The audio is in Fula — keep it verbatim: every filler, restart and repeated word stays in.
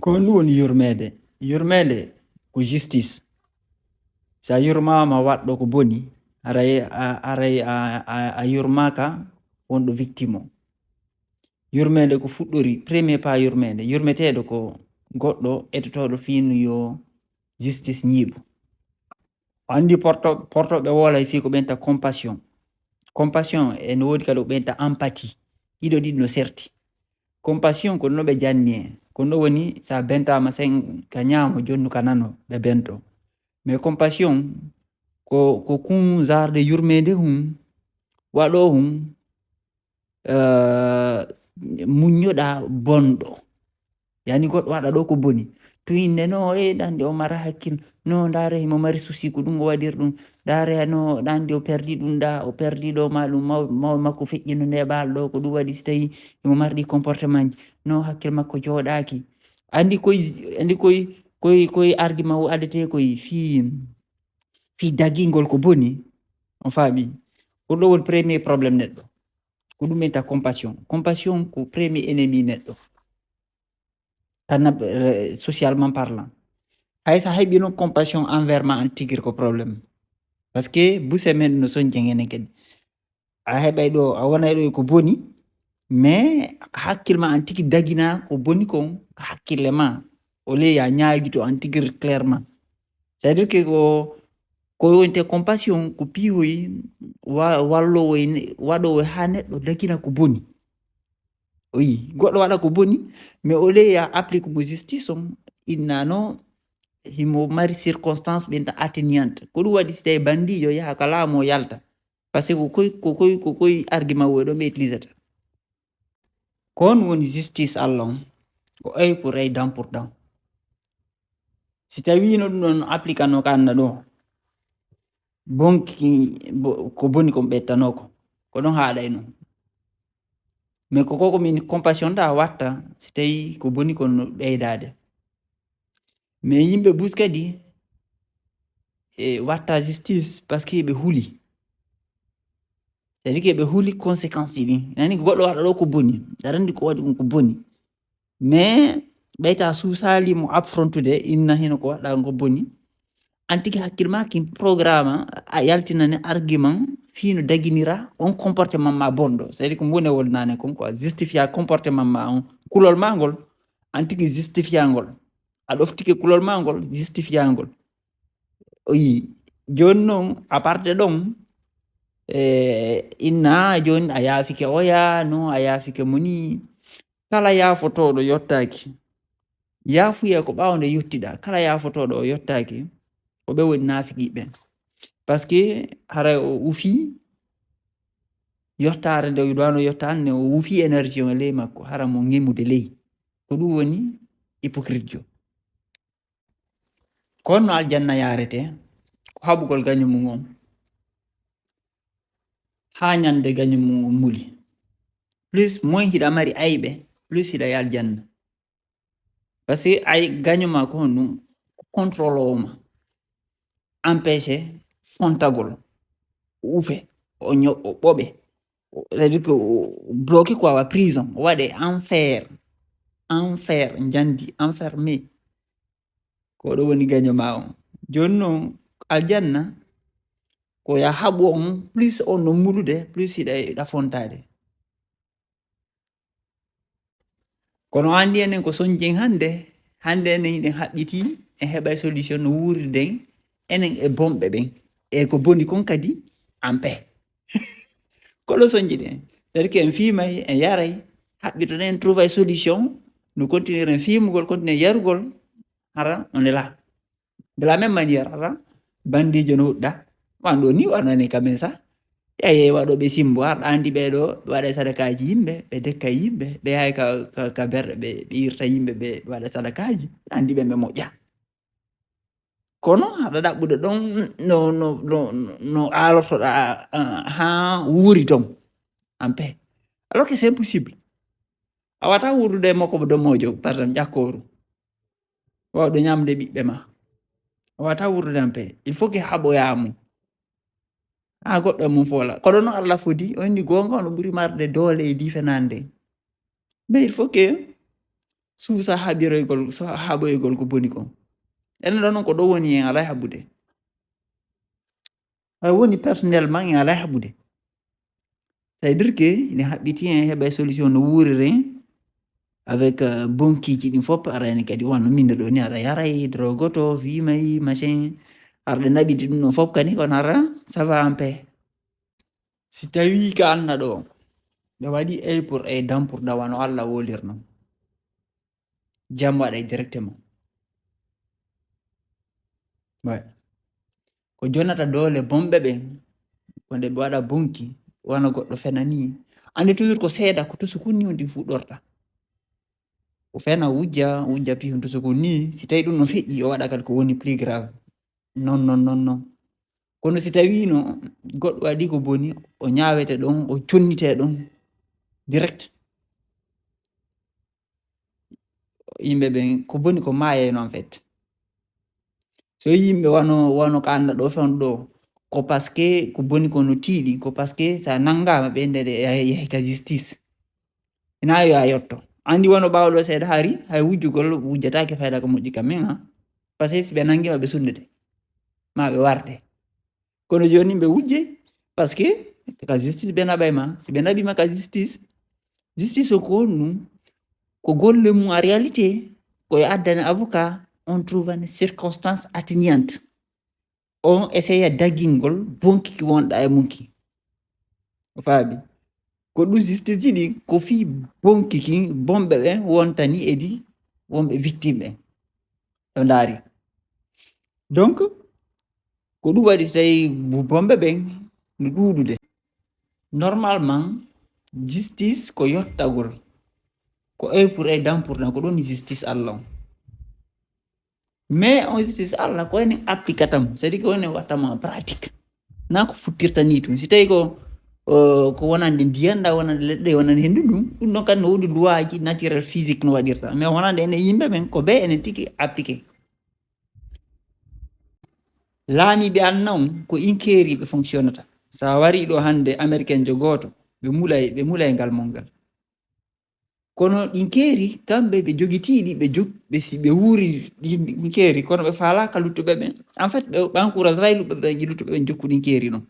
Ko honɗum woni yurmeede? Yurmeede ko justice. So a yurmaama waɗɗo ko boni, haray a, haray a, a, a yurmaaka wonɗo victime o. Yurmeende ko fuɗɗori, premier pas yurmeende. Yurmeteeɗo ko goɗɗo etotooɗo fii no yo justice ñiiɓu. Anndi porto-, portooɓe woolay fii ko ɓenta compassion. Compassion e no woodi kadi ko ɓenta empathie. Ɗiɗo ɗiɗi no serti. Compassion ko no ɓe janni en. Ko no woni so a bentaama sen ka ñaamo, jonnu ka nano, ɓe bento. Mais compassion ko, ko kun genre de yurmeende hun, waɗo hun, eh, muññoɗa bonɗo. Yani goɗɗo waɗa ɗo ko boni. To innde no, e ɗandi o mara hakkil. No, ndaare himo mari souci, ko ɗum o waɗir ɗum. Ndaare no, ɗandi o perdi ɗum ɗa, o perdi ɗo ma ɗum maw-, maw-, makko feƴƴino nde baal ɗo, ko ɗum waɗi si tawi himo mari ɗi comportement ji. No, hakkil makko jooɗaaki. Andi koy, andi koy, koy, koy argument o adete koy fii, fii dagingol ko boni. On faami? Ko ɗo woni premier problème neɗɗo. Ko ɗum enta compassion. Compassion ko premier ennemi neɗɗo. Tan, eh, socialement parlant. Hay so a heɓi noon compassion envers ma an tigir ko problème. Parce que buse men no soñje ngene kadi. A heɓay ɗo, a wonay ɗo e ko boni, mais hakkil ma an tigi dagina ko boni kon, ko hakkille ma. Au lieu ya ñaagito an tigir clairement. C'est-à-dire que ko, ko wonte compassion, ko piihoy wa-, wallowoy ne-, waɗowoy haa neɗɗo dagina ko boni. Oui, goɗɗo waɗa ko boni, mais au lieu ya applique mo justice on, innano himo mari circonstance ɓenta atténuante. Ko ɗum waɗi si tawi bandiijo yaha ka laamu o yalta. Parce que ko koy, ko koy, ko koy argument o ɗon ɓe utilisata. Ko on woni justice Allah on. Ko œil pour œil, dent pour dent. Si tawi no ɗum ɗon appliquano ka annda ɗo, bonki, bo-, ko boni kon ɓettanoo ko. Ko ɗon haaɗay non. Mais ko, ko, ko min compassion ɗa watta, si tawi ko boni kon no ɓeydaade. Mais yimɓe bus kadi, e watta justice parce que ɓe huli. C'est-à-dire que ɓe huli conséquence ji ɗin. Nani ko goɗɗo waɗa ɗo ko boni. Aɗa anndi ko waɗi kon ko boni. Mais ɓeyta suusaali mo affrontude, inna hino ko waɗa ko boni. An tigi hakkil ma kin programme a yaltinane argument fii no daginira on comportement ma bonɗo. C'est-à-dire ko mbonewol nane kon ko a justifia comportement ma on. Kulol ma ngol, an tigi justifia ngol. A ɗoftike kulol ma ngol, justifia ngol. O yi, jooni non, à partir de ɗon, e, inna jooni a yaafike oya, no a yaafike mo ni. Kala yaafotooɗo yottaaki, yaafuye ko ɓaawo nde yottiɗa. Kala yaafotooɗo o yottaaki, ko ɓe woni naafiqiiɓe ɓen. Parce que haray o ufi yottaare nde o yiɗano yottaande, o ufi énergie on e ley makko, hara mo ŋemude ley. Ko ɗum woni hypocrite jo. Ko honno aljanna yaarete? Ko haɓugol gaño mum on. Haa ñande gaño mum on muli. Plus, moy hiɗa mari ayɓe, plus hiɗa e aljanna. Parce que ay gaño ma ko honɗum? Ko contrôle o ma. Empêché fontagol. O ufe, o ño-, o ɓoɓe. O, c'est-à-dire que o, o bloqué quoi, wa prison. O waɗe enfer. Enfer, njandi, enfermé. Ko ɗo woni gaño ma on. Jooni non, aljanna, ko ya haɓu on, plus on no mulude, plus hiɗa, hiɗa fontaade. Kono anndi enen ko soñjen hannde, hannde enen hiɗen haɓɓitii, en heɓay solution no wuurirden, enen e bonɓe ɓen. E ko boni kon kadi, en paix. Ko ɗo soñjiɗen. C'est-à-dire que en fiimay, en yaray, haɓɓitoɗen, en trouvay solution, no continuer en fiimugol, continuer yarugol, hara on est là. De la même manière, hara, bandiijo no huɗɗa, wan ɗo ni, wano enen kamen sa. Yaye waɗo ɓe simbo, har ɗa anndi ɓe ɗo, ɓe waɗa sadakaaji yimɓe, ɓe dekka yimɓe, ɓe yahay ka, ka, ka berɗe, ɓe, ɓe irta yimɓe, ɓe waɗa sadakaaji, anndi ɓe, ɓe moƴƴa. Kono haɗa ɗaɓɓude ɗon no, no, no, no, no aalotoɗa, ah, haa wuuri ton. En paix. Alors que c'est impossible. A wata wuurude e makko mo domoojo, par exemple, ƴakkooru. Wawɗo ñamde ɓiɓɓe ma. A wata wuurude en paix. Il faut que haɓoyaa mo. Haa goɗɗo e mum foola. Kono no Allah fodi, o inni goonga, ono ɓuri marde doole e diife nande. Mais il faut que Suusa haɓiroygol, so haɓoygol ko boni kon. Enen ɗo non ko ɗo woni en alaa haɓude. Hay woni personnellement en alaa haɓude. C'est-à-dire que ene haɓɓiti en heɓa solution no wuurire avec, euh, bonkiiji ɗin fof arani kadi wano min ɗo ni aɗa yaray drogoto, fimay, machin. Arɗe naɓiti ɗum ɗon fof kadi kono ara ça va en paix. Si tawi ka anna ɗo, ɓe waɗi ay pour ay dam pour da wano Allah wolirno. Jam waɗay directement. Ouais. Ko jonata doole bonɓe ɓen, ko nde ɓe waɗa bonki, wano goɗɗo fena ni. Ande toujours ko seeɗa, ko tusu kun ni on ɗin fuɗɗorta. O fena wujja, wujja pi on tusu kun ni, si tawi ɗum no feƴƴi, o waɗa kadi ko woni plus grave. Non, non, non, non. Kono si tawi no goɗɗo waɗi ko boni, o ñaawete ɗon, o connite ɗon, direct. Yimɓe ɓen, ko boni ko maayay non fet. So yimɓe wano, wano ka anda ɗo fen ɗo, ko parce que ko boni ko no tiiɗi, ko parce que sa nangama ɓe nde ɗe yahi, yahi ka justice. Ina yo a yotto. Andi wano ɓawo ɗo seeɗa hari, hay wujjugol wujjataake fayda ko moƴƴi kam min, ha. Parce que si ɓe nangima ɓe sunnete. Ma ɓe warte. Kono joni ɓe wujje, parce que ka justice ɓe naɓay ma. Si ɓe naɓi ma ka justice, justice o ko honɗum? Ko golle mum en réalité, ko yo addane avocat, on trouve une circonstance atténuante. On essaya dagingol bonki ki wonɗa e mum ki. O faabi. Ko ɗum justice ji ɗi, ko fii bonki ki, bonɓe ɓen wontani edi, wonɓe victime ɓen. Ɓe ndaari. Donc, ko ɗum waɗi so tawi bu-, bonɓe ɓen no ɗuuɗude. Normalement, justice ko yottagol. Ko ay pour ay dam pour na, ko ɗum justice Allah on. Mais on justice Allah ko enen applicata mo, c'est-à-dire ko enen watta mo en pratique. Na ko futtirta ni tun. Si tawi ko, o, ko wonande ndiyan ɗa, wonande leɗɗe, wonande hendu ɗum, ɗum ɗon kan no woodi loi ji naturel physique no waɗirta. Mais wonande enen yimɓe ɓen, ko ɓe enen tigi appliqué. Laamiiɓe anna on ko inkeeri ɓe fonctionnata. Sa wari ɗo hande Américain jo gooto, ɓe mulay, ɓe mulay ngal mon ngal. Kono ɗin keeri, kamɓe ɓe jogitiiɗi, ɓe jog-, ɓe si-, ɓe wuuri ɗin, ɗin keeri, kono ɓe faalaaka luttuɓe ɓen. En fait, ɓe, ɓe encourage ray luttuɓe ɓen, luttuɓe ɓen jokku ɗin keeri non.